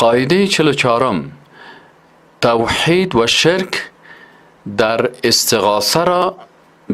قاعده 44، توحید و شرک در استغاثه را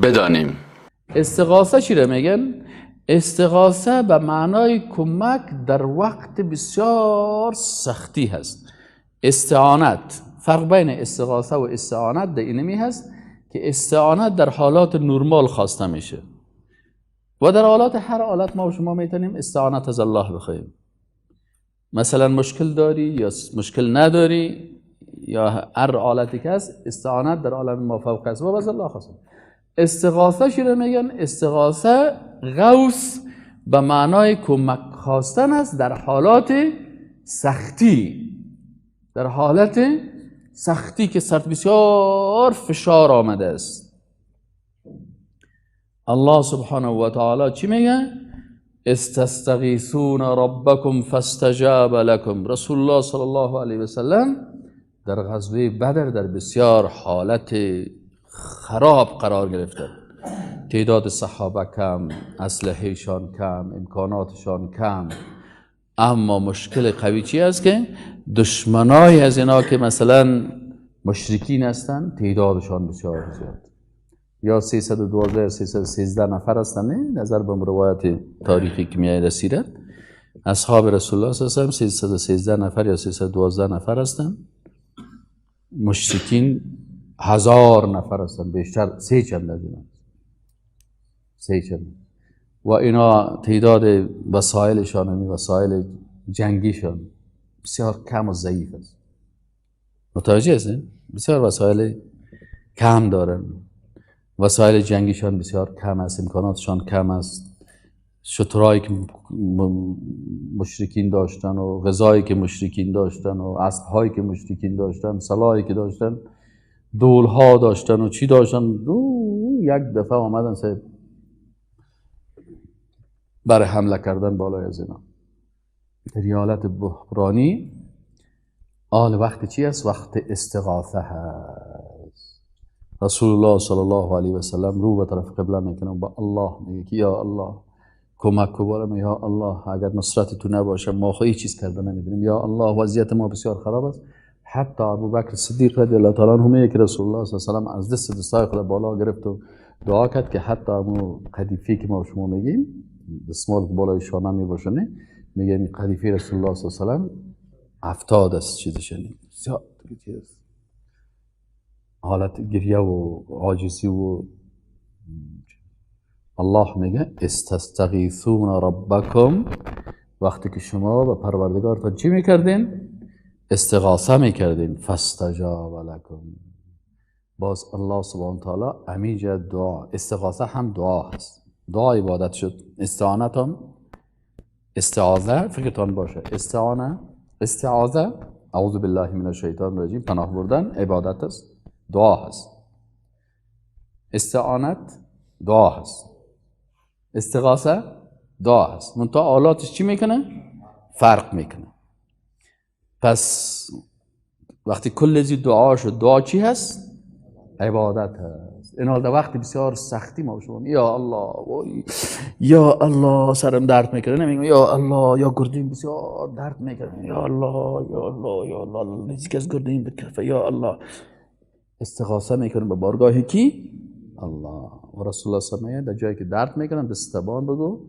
بدانیم. استغاثه چی را میگن؟ استغاثه به معنای کمک در وقت بسیار سختی هست. استعانت، فرق بین استغاثه و استعانت در اینمی هست که استعانت در حالات نرمال خواسته میشه و در حالات هر حالت ما و شما میتونیم استعانت از الله بخوایم. مثلا مشکل داری یا مشکل نداری یا هر حالتی که هست، استعانت در عالم ما فوق است و از الله خواسته. استغاثه چی میگن؟ استغاثه غوث به معنای کمک خواستن است در حالات سختی، در حالت سختی که سرت بسیار فشار آمده است. الله سبحانه و تعالی چی میگه؟ استستغیثون ربکم فاستجاب لکم. رسول الله صلی الله علیه و سلم در غزوه بدر در بسیار حالت خراب قرار گرفته. تعداد صحابه کم، اسلحهشان کم، امکاناتشان کم، اما مشکل قوی چی است که دشمنای از اینا که مثلا مشرکین هستند تعدادشان بسیار زیاد، یا 312 یا 313 نفر هستند. نظر به روایت تاریخی که میاد رسیده، اصحاب رسول الله صلی الله علیه و 313 نفر یا 312 نفر هستند. مشرکین 1000 نفر هستند، بیشتر، سه چند از اینا، سه چند. و اینا تعداد وسایلشان، یعنی وسایل جنگیشان بسیار کم و ضعیف است. متوجه هستین؟ بسیار وسایل کم دارن، وسایل جنگیشان بسیار کم است، امکاناتشان کم است. شترایی که مشرکین داشتن و غذایی که مشرکین داشتن و اسبهایی که مشرکین داشتن، سلاحی که داشتن، دولها داشتن و چی داشتن، یک دفعه آمدن سه برای حمله کردن بالای از اینا. در حالت بحرانی آل وقت چی است؟ وقت استغاثه هست. رسول الله صلی الله علیه و سلم رو به طرف قبله میکنه و با الله میگه که یا الله کمک کو، یا الله اگر نصرت تو نباشه ما خو هیچ چیز کرده نمیدونیم، یا الله وضعیت ما بسیار خراب است. حتی ابوبکر صدیق رضی الله تعالی عنه میگه که رسول الله صلی الله علیه و سلم از دست دستای خود بالا گرفت و دعا کرد که حتی امو قدیفی که ما شما میگیم دستمال که بالای شانه میباشه، میگه این قدیفه رسول الله صلی الله علیه و سلم افتاد از چیزش، زیاد چیز حالت گریه و عاجزی. و الله میگه استستغیثون ربکم، وقتی که شما به پروردگارتان چی میکردین؟ استغاثه میکردین. فاستجاب لکم. باز الله سبحانه تعالی امیجا دعا، استغاثه هم دعا هست، دعا عبادت شد، استعانت هم استعاذه، فکرتان باشه استعانه، استعاذه، اعوذ بالله من الشیطان الرجیم، پناه بردن عبادت است، دعا هست. استعانت دعا هست، استغاثه دعا هست، منتها آلاتش چی میکنه؟ فرق میکنه. پس وقتی کل زی دعا شد، دعا چی هست؟ عبادت هست. این حال در وقت بسیار سختی ما شما یا الله وای یا الله سرم درد میکنه، نمیگم یا الله، یا گردیم بسیار درد میکنه، یا الله یا الله یا الله نزدیک از گردیم بکفه، یا الله، استغاثه میکنه به بارگاه کی؟ الله. و رسول الله صلی الله علیه و در جایی که درد میکنن دستبان بگو،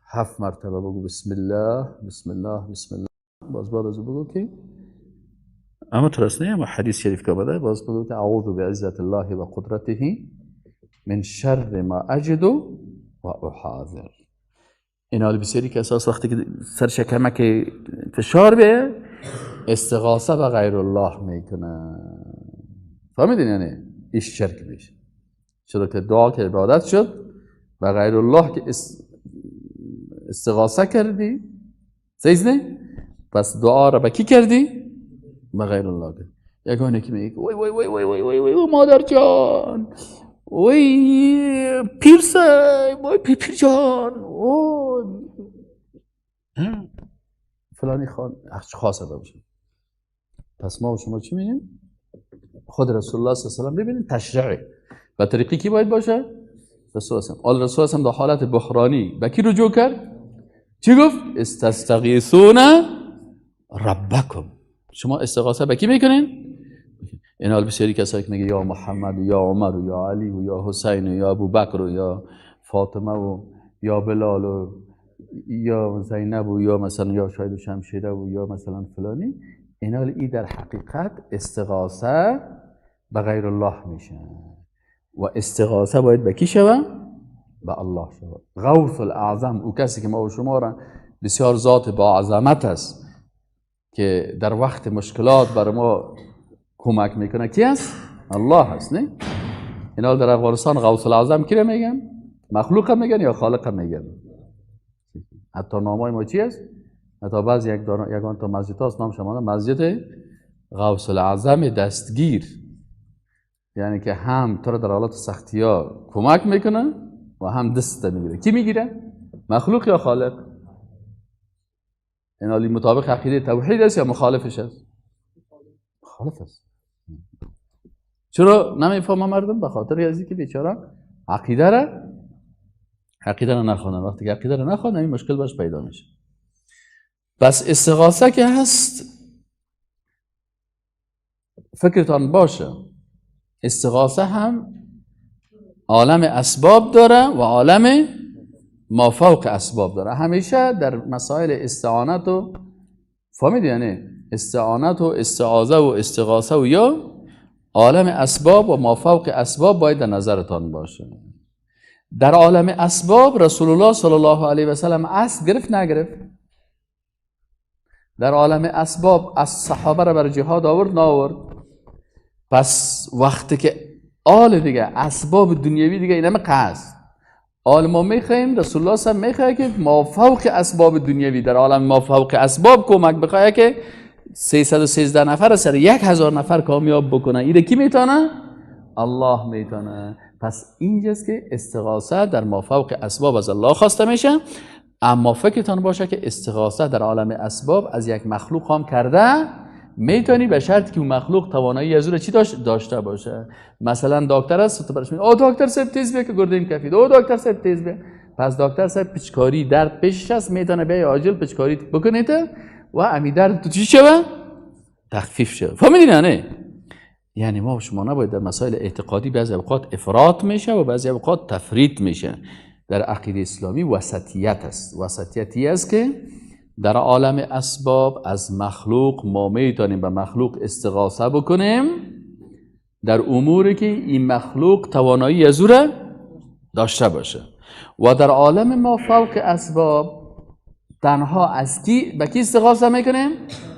7 مرتبه بگو بسم الله بسم الله بسم الله. باز بعد از بگو که اما ترس نه، اما حدیث شریف که آمده، باز بگو که اعوذ بعزت الله و قدرته من شر ما اجد و احاذر. این حال بسیاری که اساس وقتی که سر شکمک فشار به استغاثه به غیر الله میکنه، فهمیدین؟ یعنی ایش شرک میشه، چرا که دعا که عبادت شد و غیر الله که استغاثه کردی، صحیح نه؟ پس دعا را به کی کردی؟ به غیر الله کردی. یگانه که میگه وای وای وای وای وای وای وای مادر جان، وای پیر صاحب، وای پیر جان، وای فلانی خان خاصه باشه. پس ما و شما چی میگیم؟ خود رسول الله صلی الله علیه و سلم ببینید تشریعی و طریقی کی باید باشه؟ رسول الله. آل رسول الله در حالت بحرانی به کی رجوع کرد؟ چی گفت؟ استستغیثون ربکم. شما استغاثه به کی میکنین؟ این حال بسیاری کسایی که میگه یا محمد و یا عمر و یا علی و یا حسین و یا ابوبکر و یا فاطمه و یا بلال و یا زینب و یا مثلا یا شاید شمشیره و یا مثلا فلانی، این حال ای در حقیقت استغاثه به غیر الله میشه و استغاثه باید به کی شوه؟ به الله شوه. غوث الاعظم، او کسی که ما و شما را بسیار ذات با عظمت است که در وقت مشکلات بر ما کمک میکنه، کی است؟ الله هست. نه؟ این حال در افغانستان غوث الاعظم کی را میگن؟ مخلوق میگن یا خالق میگن؟ حتی نامای ما چی است؟ حتی بعضی یگان تا مسجد هاست نام شما مسجد غوث الاعظم دستگیر، یعنی که هم تو را در حالات سختی ها کمک میکنه و هم دست میگیره. کی میگیره؟ مخلوق یا خالق؟ این حالی مطابق عقیده توحید است یا مخالفش است؟ مخالف است. چرا نمیفهمم مردم؟ به خاطر از اینکه بیچاره عقیده را نخوانن. وقتی که عقیده را نخوانن این مشکل باش پیدا میشه. پس استغاثه که هست فکرتان باشه، استغاثه هم عالم اسباب داره و عالم مافوق اسباب داره. همیشه در مسائل استعانت و فهمید، یعنی استعانت و استعاذه و استغاثه و یا عالم اسباب و مافوق اسباب باید در نظرتان باشه. در عالم اسباب رسول الله صلی الله علیه و سلم اسب گرفت نگرفت؟ در عالم اسباب از صحابه را بر جهاد آورد نآورد؟ پس وقتی که آل دیگه اسباب دنیوی دیگه اینم قصد آل ما میخوایم، رسول الله صلی میخواه که مافوق اسباب دنیوی در عالم مافوق اسباب کمک بخواه که 313 نفر سر 1000 نفر کامیاب بکنه. ایره کی میتونه؟ الله میتونه. پس اینجاست که استغاثه در مافوق اسباب از الله خواسته میشه. اما فکرتان باشه که استغاثه در عالم اسباب از یک مخلوق هم کرده میتونی، به شرط که اون مخلوق توانایی از او چی داشته باشه. مثلا دکتر است، تو برش میگی او دکتر صاحب تیز بیا که گردیم کفید، او دکتر صاحب تیز بیا. پس دکتر صاحب پچکاری درد پیشش است، میتونه بیای عاجل پچکاری بکنه و امی درد تو چی شوه؟ تخفیف شوه. فهمیدین نه؟ یعنی ما شما نباید در مسائل اعتقادی بعضی اوقات افراط میشه و بعضی اوقات تفریط میشه. در عقیده اسلامی وسطیت است. وسطیتی است که در عالم اسباب از مخلوق ما میتونیم به مخلوق استغاثه بکنیم در اموری که این مخلوق توانایی از او را داشته باشه، و در عالم ما فوق اسباب تنها از کی به کی استغاثه میکنیم؟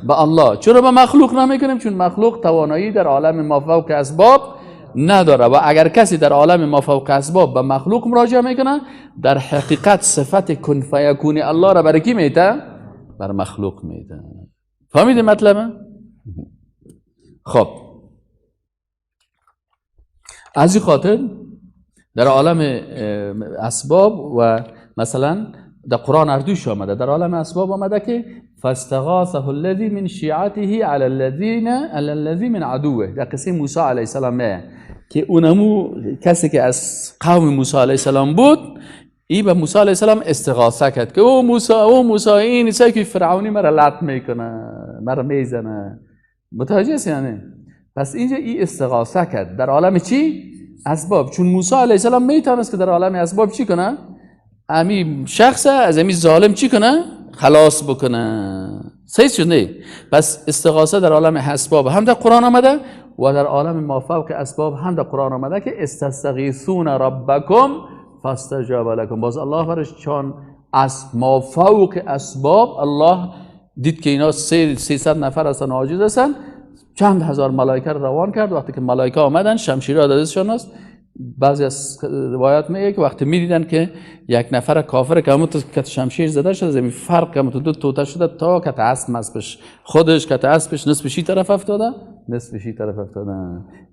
به الله. چرا به مخلوق نمیکنیم؟ چون مخلوق توانایی در عالم ما فوق اسباب نداره و اگر کسی در عالم ما فوق اسباب به مخلوق مراجعه میکنه در حقیقت صفت کن فیکون الله را برای کی میده؟ بر مخلوق میده. فهمیدی مطلبه؟ خب از این خاطر در عالم اسباب و مثلا در قرآن اردوش آمده، در عالم اسباب آمده که فاستغاثه الذی من شیعته علی الذین علی الذی من عدوه. در قصه موسی علیه السلام که اونمو کسی که از قوم موسی علیه السلام بود، ای به موسی علیه السلام استغاثه کرد که او موسی، او موسی، این ایسا که فرعونی مرا لط میکنه، مرا میزنه. متوجه هستی یعنی؟ پس اینجا ای استغاثه کرد در عالم چی؟ اسباب. چون موسی علیه السلام میتونست که در عالم اسباب چی کنه؟ امی شخص از امی ظالم چی کنه؟ خلاص بکنه. صحیح شد نه؟ پس استغاثه در عالم اسباب هم در قرآن آمده و در عالم مافوق اسباب هم در قرآن آمده که استستغیثون ربکم فاستجاب لکم. باز الله برش چون از مافوق اسباب الله دید که اینا 300 نفر هستن عاجز هستن، چند هزار ملائکه رو روان کرد. وقتی که ملائکه آمدن شمشیرها در دستشان است. بعضی از روایات میگه که وقتی میدیدن که یک نفر کافر که همون کت شمشیر زده شده، زمین فرق که دو توته شده تا کت اسب مسبش خودش کت اسبش نصفش این طرف افتاده نصفش این طرف افتاده.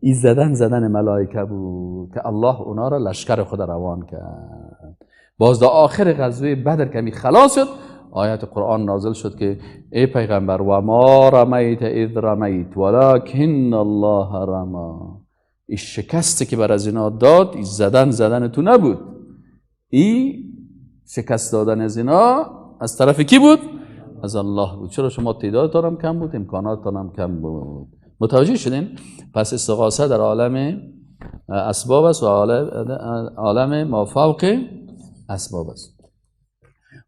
این زدن ملائکه بود که الله اونا را لشکر خود روان کرد. باز در آخر غزوه بدر که می خلاص شد آیت قرآن نازل شد که ای پیغمبر و ما رمیت اذ رمیت ولکن الله رما. این شکستی که بر از اینا داد، این زدن تو نبود، این شکست دادن از اینا از طرف کی بود؟ از الله بود. چرا شما تعدادتان هم کم بود، امکاناتتان هم کم بود. متوجه شدین؟ پس استغاثه در عالم اسباب است و عالم ما فوق اسباب است.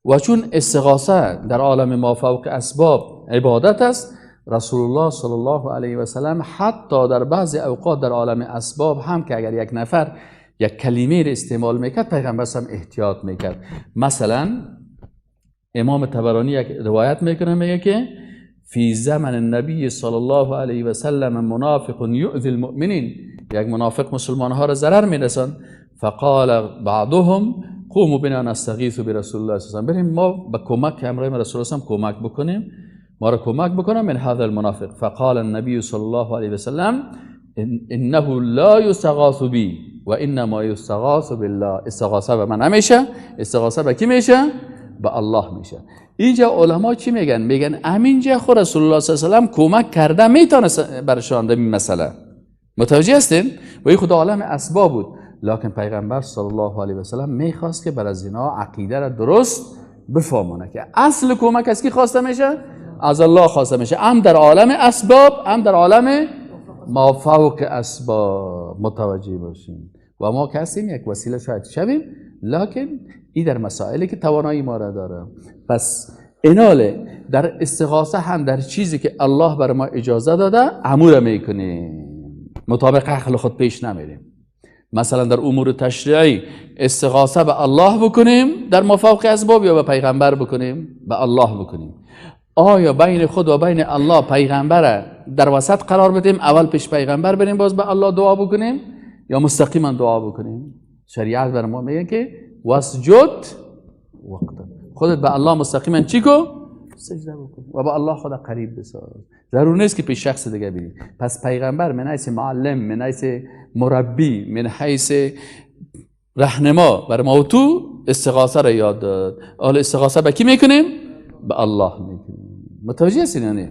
و چون استغاثه در عالم ما فوق اسباب عبادت است، رسول الله صلی الله علیه و سلم حتی در بعضی اوقات در عالم اسباب هم که اگر یک نفر یک کلمه را استعمال میکرد، پیغمبر هم احتیاط میکرد. مثلا امام طبرانی یک روایت میکنه، میگه که فی زمن النبی صلی الله علیه و سلم منافق یؤذی المؤمنین، یک منافق مسلمان ها را ضرر میرسان. فقال بعضهم قوموا بنا نستغیث برسول الله صلی الله علیه و بریم ما به کمک همراه رسول الله کمک بکنیم، ما را کمک بکنم من هذا المنافق. فقال النبی صلی الله علیه و سلم انه لا یستغاث بی و انما یستغاث بالله. استغاثه به من نمیشه، استغاثه به کی میشه؟ به الله میشه. اینجا علما چی میگن؟ میگن همینجا خود رسول الله صلی الله علیه و سلم کمک کرده میتونه برشان در این مسئله. متوجه هستین؟ و این خود عالم اسباب بود، لکن پیغمبر صلی الله علیه و سلم میخواست که بر از اینا عقیده را درست بفهمونه که اصل کمک از کی خواسته میشه؟ از الله خواسته میشه، هم در عالم اسباب هم در عالم ما فوق اسباب. متوجه باشین. و ما که هستیم یک وسیله شاید شویم، لکن این در مسائلی که توانایی ما را داره. پس ایناله در استغاثه هم در چیزی که الله بر ما اجازه داده امور میکنیم، مطابق عقل خود پیش نمیریم. مثلا در امور تشریعی استغاثه به الله بکنیم در ما فوق اسباب، یا به پیغمبر بکنیم؟ به الله بکنیم. آیا بین خود و بین الله پیغمبر در وسط قرار بدیم، اول پیش پیغمبر بریم باز به الله دعا بکنیم، یا مستقیما دعا بکنیم؟ شریعت بر ما میگه که واسجد وقتا، خودت به الله مستقیما چی کو؟ سجده بکن و به الله خود قریب بساز. ضرور نیست که پیش شخص دیگه بری. پس پیغمبر من حیث معلم، من حیث مربی، من حیث رهنما بر ما و تو استغاثه را یاد داد. حالا استغاثه به کی میکنیم؟ به الله میکنیم. متوجه هستین؟ یعنی